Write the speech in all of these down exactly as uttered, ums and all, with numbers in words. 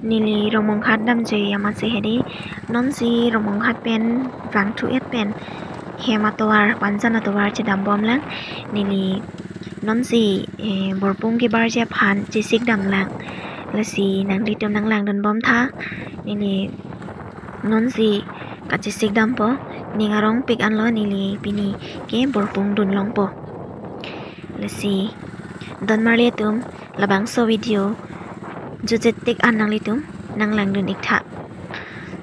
Neli Rongmonghat damji amatsi hedi, nonsi Rongmonghat pen vangthu-et pen hem atovar, panjan atovar chedambomlang. Neli nonsi, eh, borpung kebarji aphan chesik damlang. Lasi nanglitum nanglangdunbomtha. Neli nonsi kachesik dampo, ning arongpik anlo, neli pini ke borpung dunlongpo. Lasi donmarli atum, labangso video jutjetik an nanglitum nanglangdun-iktha.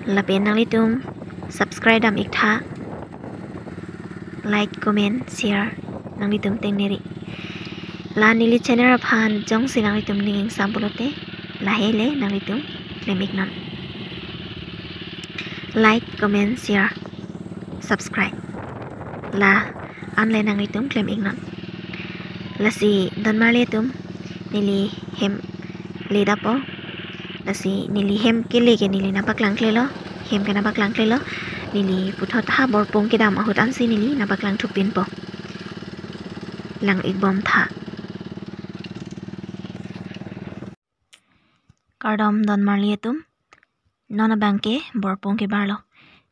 Lapen nanglitum subscribe dam-iktha. Like, comment, share nanglitum tengneri. La neli channel aphan jongsi nanglitum ning ingsam pulote, lahei le nanglitum klem-iknon. Like, comment, share, subscribe, la-an le nanglitum klem-iknon. Lasi donmarli atum, neli hem ledapo. Lasi neli hem kele ke neli nangpaklangklelo. Hem ke nangpaklangklelo. Neli puthot ha borpung kedam ahut ansi neli nangpaklangthupinpo. Lang-ikbomtha. Kardom donmarli atum. Non abangke borpung kebarlo.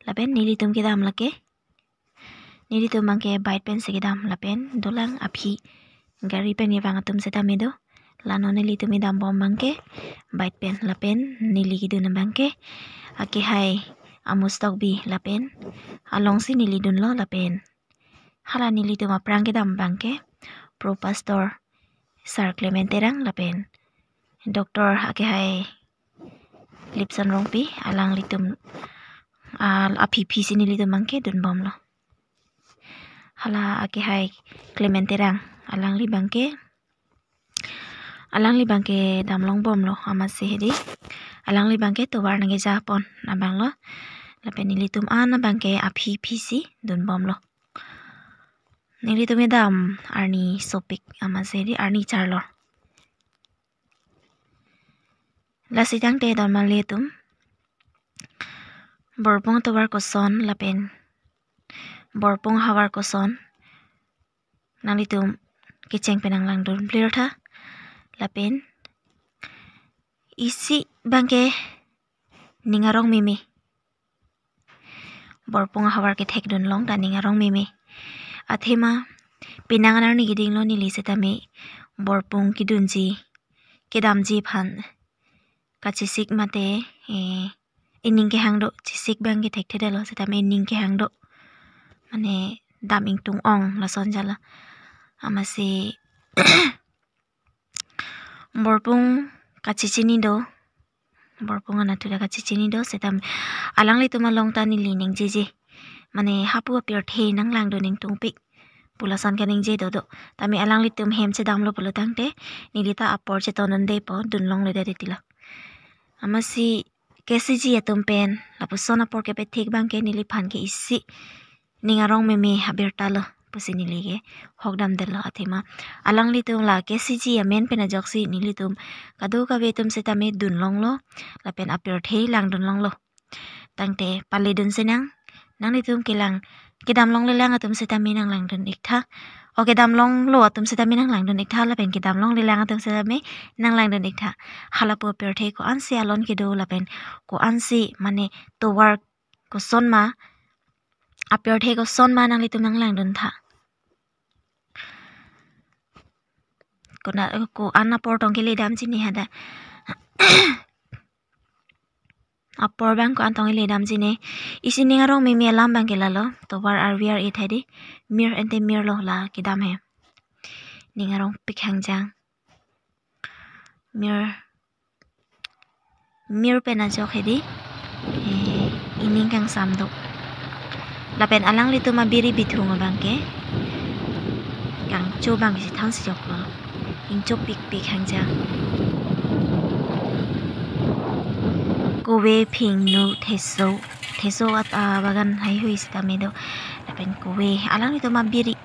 Lapen nelitum kedam lake. Nelitum abangke bike pensi kedam lapen dolang aphi gari pen kevang atum setame do. La non nelitum kedambom abangke bike pen lapen neli kedun abangke akehai Amos Tokbi lapen alongsi neli dunlo lapen hala nelitum aphrang kedam abangke Pro Pastor Sir Clement Terang lapen Doctor akehai Lipson Rongpi, alanglitum, ah, aphi phisi nelitum abangke dunbomlo. Hala akehai Clement Terang, alangli abangke, alangli abangke damlongbomlo amatsi hedi. Alangli abangke tovar nangkejapon abanglo. Lapen nelitum an abangke aphi phisi dunbomlo. Nelitum kedam arni sopik amatsi hedi, arni charlo. Lasi tangte donmarli atum, borpung tovar koson lapen borpung havar koson nanglitum kecheng pen nanglangdun plirtha. Lapen isi abangke ning arong meme. Borpung ahavar kethekdunlong ta ning arong meme. Athema penang arni kedinglo neli setame borpung kedunji, kedamji aphan kachesik mate, eh, ining kehang do, chesik abangke thekthedetlo setame ining kehang do. Mane dam ingtung ong lason jala. Amatsi borpung kachechini do. Borpung anatthu ta kachechini do setame alanglitum along ta neli ningjeje. Mane hapu apirthe nanglangdun ingtungpik pu lason kaningje dodo. Tame alanglitum hem chedamlo pulo tangte neli ta apor cheton undepo, dunlongledet titilo. Amatsi K C G atum pen lapuson apor kepethek abangke neliphan ke isi ning arong meme abirta lo pusi neli ke hokdamdetlo athema. Alanglitum la K C G amen pen ajoksi nelitum kadokave atum setame dunlonglo lapen apirthe langdunlonglo. Tangte paledun sinang, nanglitum kelang, kedamlonglelang atum setame nanglangdun iktha. O kedamlonglo atum setame nanglangdun iktha lapen kedamlonglelang atum setame nanglangdun iktha. Halapu apirthe ko-ansi alon kedo lapen ko-ansi mane tovar koson ma, apirthe koson ma nanglitum nanglangduntha. Kona ko-an apor tong kele damji ne hada. Apor abang ko-an tong kele damji ne. Isi ning arong meme alam abangke lalo. Tovar arvi ar-e thai di. Mir ente mir lo la kedam he. Ning arongpik hangjang. Mir, mir pen ajok hedi, eh, ining kangsam do. Lapen alanglitum abiri bithung abangke kangcho abangke si thansi joklo. Ingchopikpik hangjang. Kove, phingnu, theso, theso at, ah, bagan heihui sitame do. Lapen kove, alanglitum abiri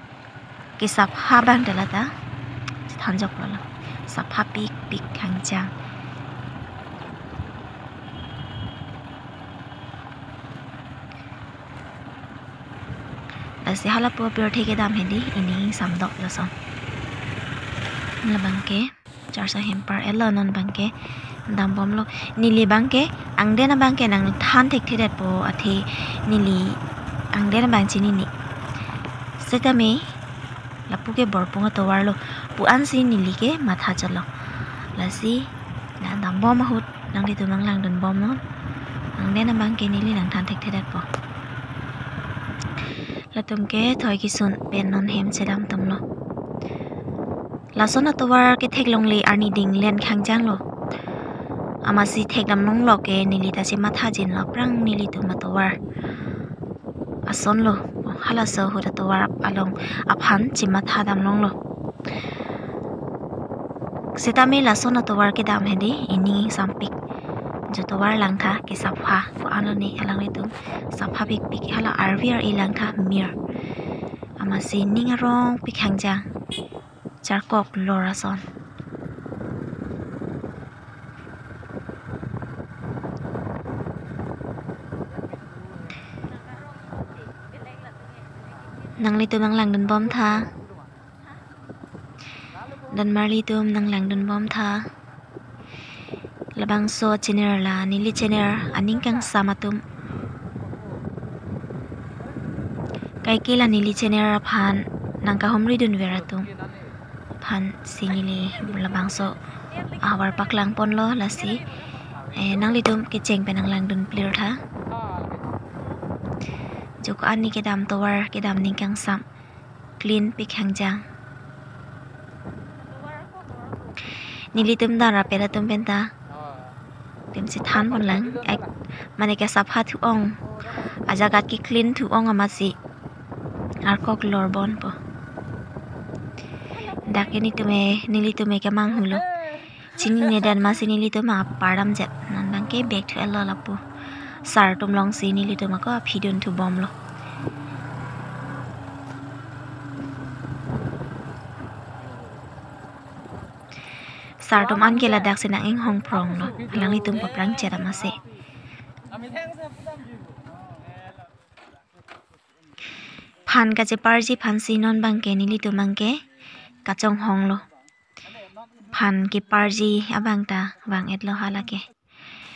kesapha abang dalata si thanjoklo. Saphapikpik hangjang. Lasi halapu apirthe kedam hedi, ining samdok lason. Labangke Charsang hem par-etlo, non abangke dambomlo. Neli abangke angden abangke nangthan thekthedetpo athe neli angden abang chinine. Setame lapu ke Borpung atovar lo pu ansi neli ke matha chotlo. Lasi la dambom ahut nanglitum nanglangdunbomnon. Angden abangke neli nangthan thekthedetpo. Latum ke thoi kisun pen non hem chedam tumlo. Lason atovar ketheklongle arni dinglen khangjanglo. Amatsi thekdam longlok ke neli ta chematha jinlo, aphrang nelitum atovar asonlo. Halaso ahut atovar along aphan chematha damlonglo. Setame lason atovar kedam hedi ining ingsampik. Jo tovar langtha ke sapha ko-an lone alanglitum saphapikpik, hala arvi ar-e langtha mir. Amatsi ning arongpik khangjang. Charkok lor ason. Nanglitum nanglangdunbomtha. Donmarlitum nanglangdunbomtha. Labangso channel la neli channel aning kangsam atum. Kaike la neli channel aphan nangkahumridunver atum aphansi neli labangso ahavar paklangponlo lasi, eh, nanglitum kecheng pen nanglangdunplirtha. Jo ko-an ne kedam tovar kedam ning kangsam cleanpik khangjang. Nelitum dara pera atum penta. Tim si thanponlang. Ek, mane ke sapha thu-ong. Ajagat ke clean thu-ong amatsi arkok lorbompo. Dak ke nelitum e, nelitum e kemanghulo. Chinine dan masi nelitum apar damjep. Non abangke bag thu-etlo lapu. Sar atum alongsi nelitum ako aphi dunthubomlo. Sar atum anke ladaksi nang-inghongpronglo. Alanglitum paprang chet amatsi. Phan kacheparji aphansi non abangke nelitum abangke kachonghonglo. Phan keparji abang ta vang-etlo halake.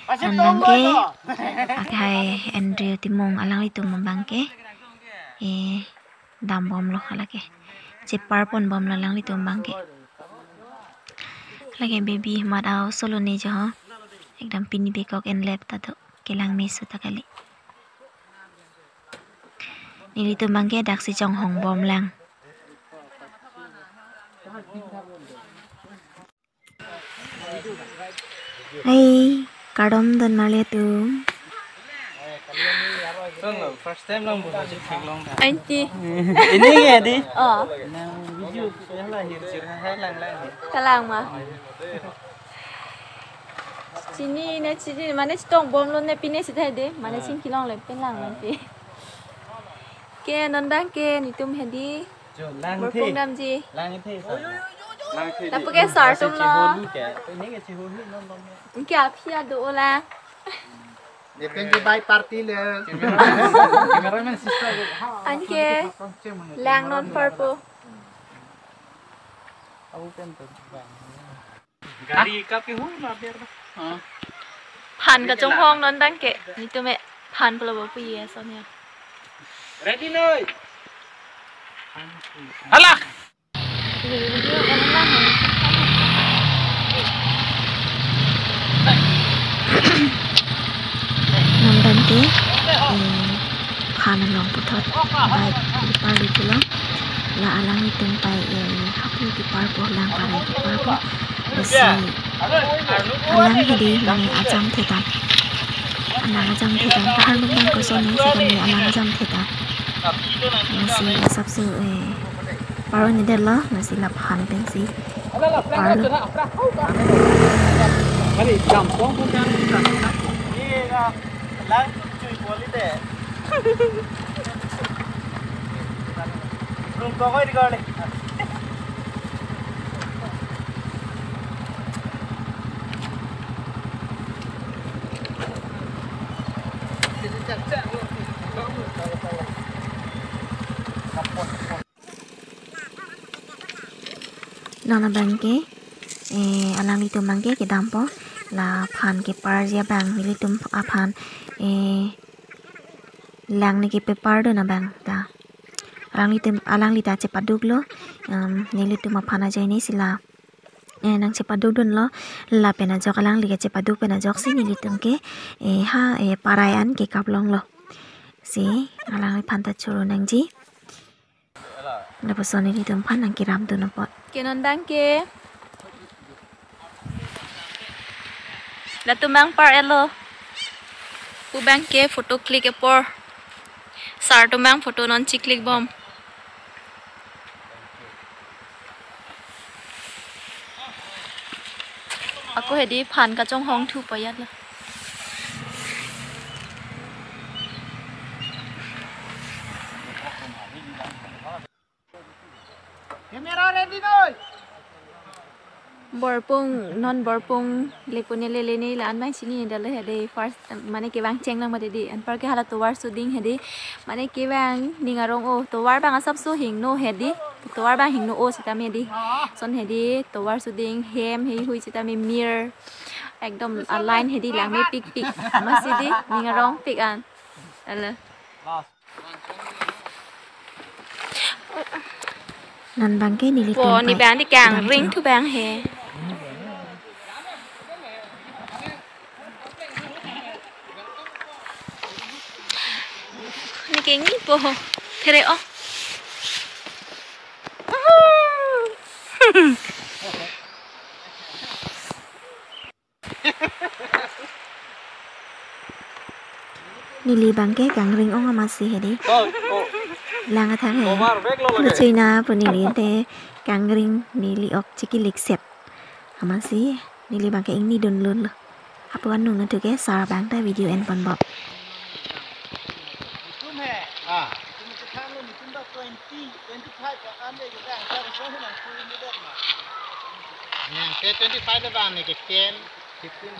An abangke akhai Andrew Timung alanglitum abangke, eh, dambomlo halake. Cheparponbomlo alanglitum abangke. Halake baby mat a-oso lone jo ho. Ekdam pini bekok enlep ta do. Kelang meso ta kali. Nelitum abangke daksi chonghongbomlang. Hai, kardom donmarli atum. Song lo, first time lang buka si theklong ta. Aunty. Ini ya di. Oh. Nang video saya lahir sirha hai lang lang. Kalang ma. Chinine chini mane chongbomlo ne pine si thai de, mane chingkilongle pen lang mante. Ke non abangke nelitum hedi. Jo, lang Borpung the. Damji. Lang the, sir. Lang the. Lapu ke sar atumlo. Chiholu ke. Ini ke chiholu non non. Anke aphi ado ola. Nepeng ke bai party le. Cameraman sister. Anke lang non parpo. Abu pen to. Gari ka pihu na biar na. Phan kachonghong non abangke. Nelitum e phan pulo bo pu ye son ya. Ready noi. Hala. Non abangke, eh, phan along puthot bai keparlo pulo. La alanglitum pai, eh, hapu keparpo, lang parai keparpo. Lasi alang hedi mane ajam thetan. Alang ajam thetan. Kaharnum abang kosonne setame alang ajam thetan. Lasi asapso, eh, paro ni detlo, lasi la phan pensi parlo. Non abangke, eh, alanglitum abangke kedampo. La phan keparji abang nelitum aphan, eh, lang ne kepapardun abang ta. Alanglitum, alangli ta chepaduklo, em, nelitum aphan ajoine si la, eh, nangchepadukdunlo, lapen ajok alangli ke chepaduk pen ajoksi nelitum ke, eh, ha, eh, parai an kekaplonglo. Si, alangliphan ta choro nangji. Lapuson nelitum aphan nangkeramdun apot. Ke non abang ke. Latum abang par-etlo. Pu abang ke photo click apor. Sir atum abang photo non chi-click bom. Ako hedi phan kachonghong thu payat lo. Camera ready noi. Borpung, non borpung lepune lele ne la-an abang chinine detlo hedi, first, mane kevang cheng lang mati di. Anpar ke hala tovar suding hedi. Mane kevang ning arong o, tovar abang asapso hingno hedi. Tovar abang hingno o sitame di. Son hedi, tovar suding hem heihui sitame mir. Ekdom a-line hedi langmepikpik. Amatsi di, ning arongpik an. Ala. Non abang ke nelitum po ni pai abang di kangring thu abang he. Ni kengni po. There o. Neli abang ke kangring ong amatsi hedi. Oh, oh. Lang athang he. Omar, bag lo lagi. Luchina pu neli te kangring neli ok chiki liksep. Amatsi neli abang ke ingni dunlunlo. Apo anung nangthu ke sir abang ta video enpon bom. Ah. Yang ke twenty-five abang ni ke ten, fifteen.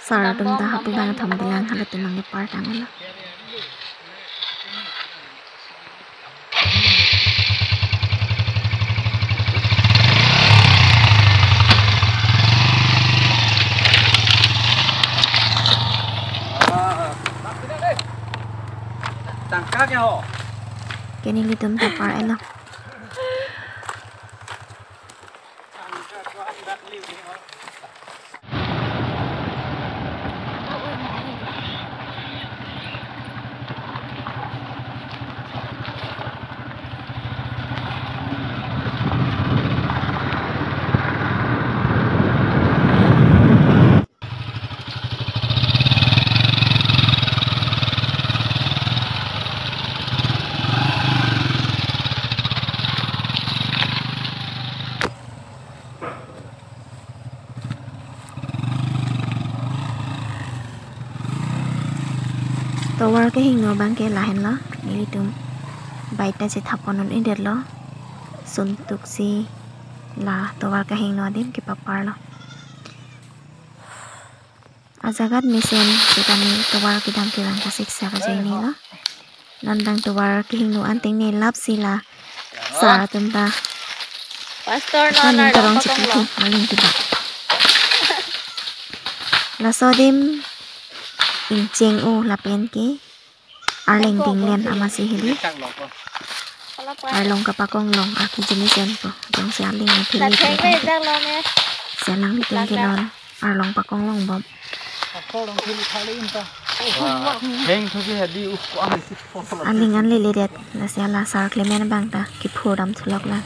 Sir atum ta hapu bangthom bilang halatum nangkepar tanglo. Tangka ke ho? Ke nelitum ta par-etlo. Tovar kehingno abang ke lahenlo, nelitum bike ta chethap pon un-edetlo, suntuk si la tovar kehingno adim kepaparlo. Ajagat mesen sitame tovar kedam kevang kasiksak ajoine lo. Non abang tovar kehingno anting ne lapsi la sir atum ta. Pastor non aning arong tarong pakong chikithu lo. Aling tiba. Laso adim ingcheng o lapen ke arleng dinglen amatsi hedi. Arlong kapakong long aki jenis enpo. Jongsi arleng athili. Selang litum ke non arlong pakong long bom. Heng thu ke hedi, uh, ko ang si. Aling an leledet, lasi la sar klemen abang ta kiphur dam thulok la.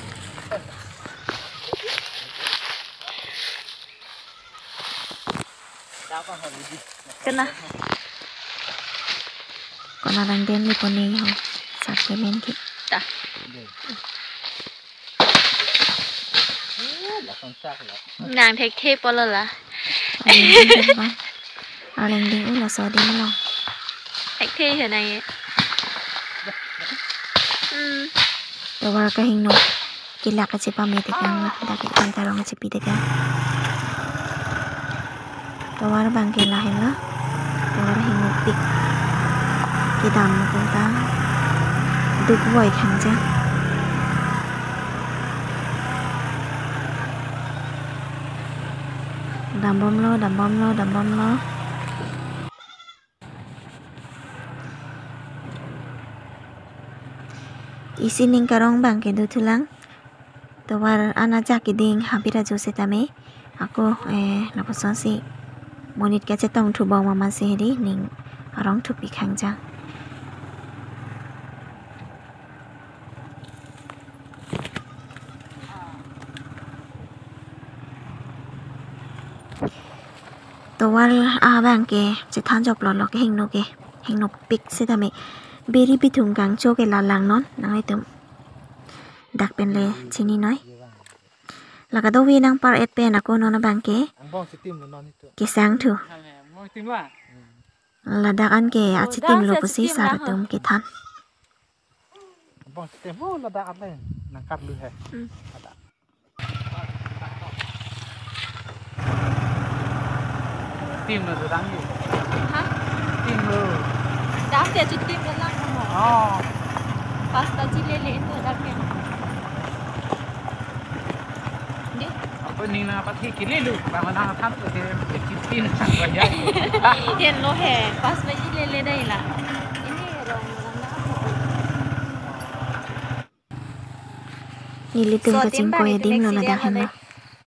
Kena. Kona dang den ni poni ho, sar klemen ke. Ta. Nang thekthe polo la. Arleng ding, arleng ding, u laso ding lo. Thekthe he nang ye. Hmm. Tovar kehingno. Kelak kachepame tekang, dak ke kan tarong kachepi tekang. Tovar abang ke lahenlo. Tovar hingnopik. Kedam atum ta dukvoi thangja. Dambomlo, dambomlo, dambomlo. Isi ning karong abang ke dothulang. Tovar an ajak keding habit ajo setame. Ako, eh, lapusonsi monit kachetong thubom amatsi hedi ning arong thupi khangjang. Tovar abang ke chethan joplolo kehingno ke, hingnopik setame. Beri bithung kangcho ke la langnon, nanglitum dak pen le chininoi. La kadokave nangpar-et pen ako non abang ke Angbong chitimlo non itu. Kesang thu. Angbong chitimlo ah? Ladak an ke achitimlo pusi sar atum kethan. Angbong chitim, oh, ladak an le nangkarlu he. Hmm. Ladak. Chitimlo tu dang ye. Ha? Chitimlo. Dak ke chitimlo lang mo. Oh. Pas ta chilele itu dak ke. Di. Apa ning nangpathi kelelo, bang nangthan tu ke chitim sang ba ya. Henlo he, pas ba chilele dai la. Ini rong rong na. Nelitum kachingkoi adim lo ladak henlo.